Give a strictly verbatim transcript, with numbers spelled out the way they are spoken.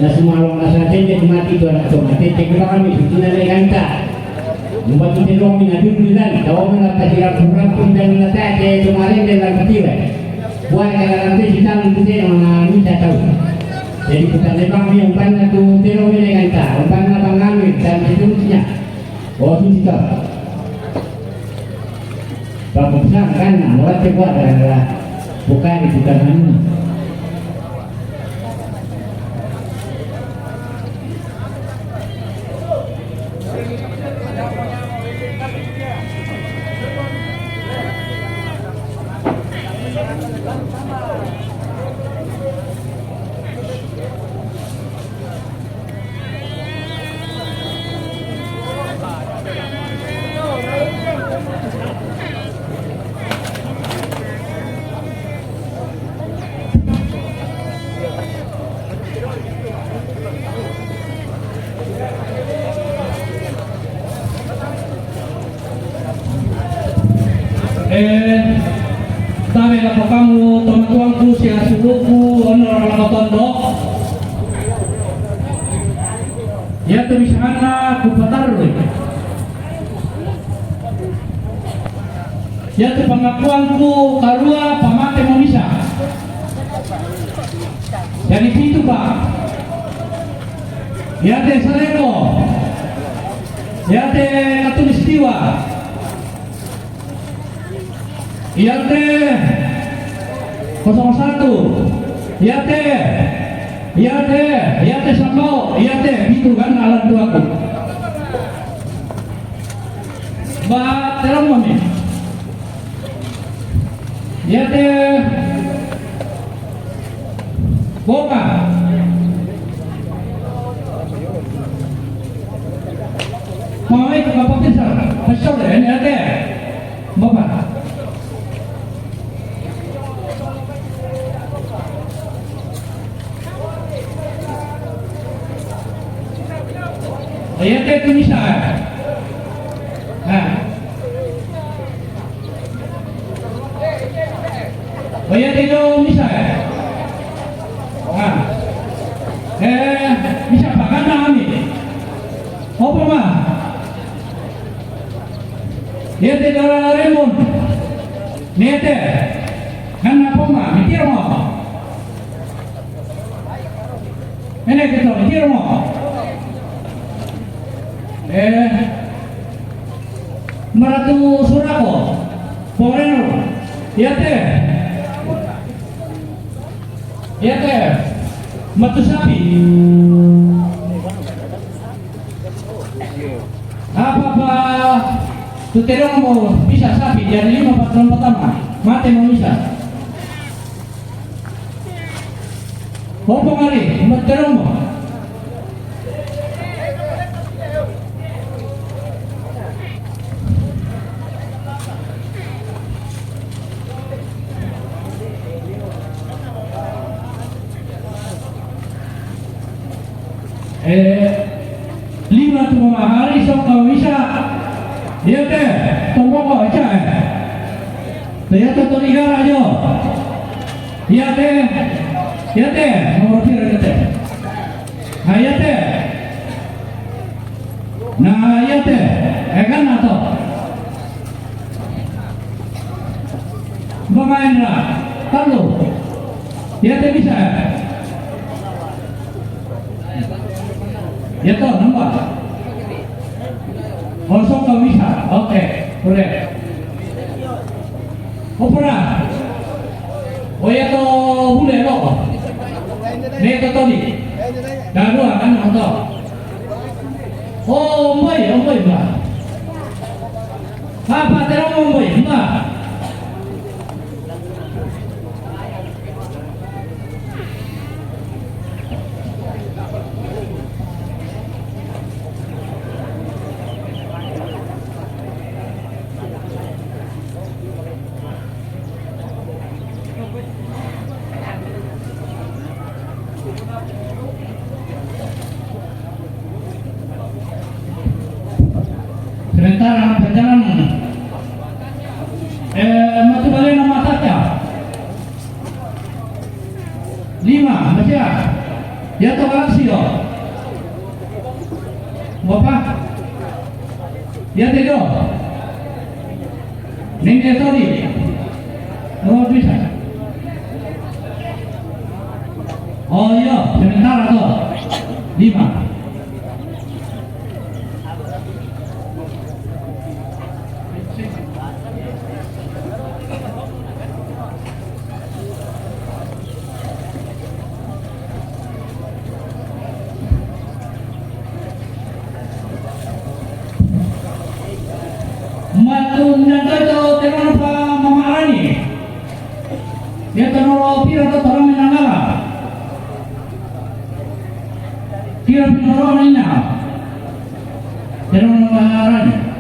Na sumalong na sa tende tu mati tu anak tu mati, te kami tu tuna le ganta. Umba tu te dong mina dulu dan, tawa mena tadi rapu-rapu dan na ta te tu maren dan lagu tiwe. Buat kala rampe si tamu tu te na mita tau. Jadi putar lebang ni umpan na tu te dong mina ganta, umpan na bang kami dan seterusnya. Oh, tu kita. Bang Buksan kan, na, murah te buat gara-gara bukan di kita kan. Eh, tabe lako kamu tomatuangku sia suluku ono lako tondo. Ia tu misalna ku patarui. Ia tu pangakuanku karua pamate mo misa. Jadi pitu, Pak. Ia te Saleko. Ia te Katulistiwa. Ia te kosong satu. Ia te. Ia te. Ia te Sambao. Ia te pitu kan alat tuaku. Ba terang mami. Ia te boka. Mami ke apa bisa? Pasal ini ia te boka. Ia te tu misa. Ha. Ia te tu misa. Ha. Eh, misa pakana ami. Opo ma. Ia te dala remon. Ia te. Kan apa ma? Mikir ma. Ene kito, mikir mo. Eh, maratu surako, poreno, ia te, ia te, matu sapi. Apa-apa, tu te dong mo bisa sapi, jadi lima patron pertama, mate mo bisa. Opo ngari, mate dong mo. Eh, lima tu mama hari sok kau bisa. Ia te, tomboko aja eh. Ia te toligara jo. Ia te, ia te, nomor pira ia te? Nah, ia te. Nah, ia te. Eh, kan atau? Pemain lah. Talu. Ia te bisa. Ia to, nambah. Kosong kau bisa. Oke, boleh. Opera. Oh, ia to bule lo. Ne to todi. Dalu akan nonton. Oh, ombai, ombai, Mbak. Apa terang ombai, Mbak? Sementara berjalan. Galaxio. Bapa. Ya te yo. Neng ya tadi. Oh, bisa. Oh, iya, sementara to. Lima. Matu nyantoto terang pa mama ani. Ya tenoro pira to terang menangala. Pira pinoro nina. Terang pa arani.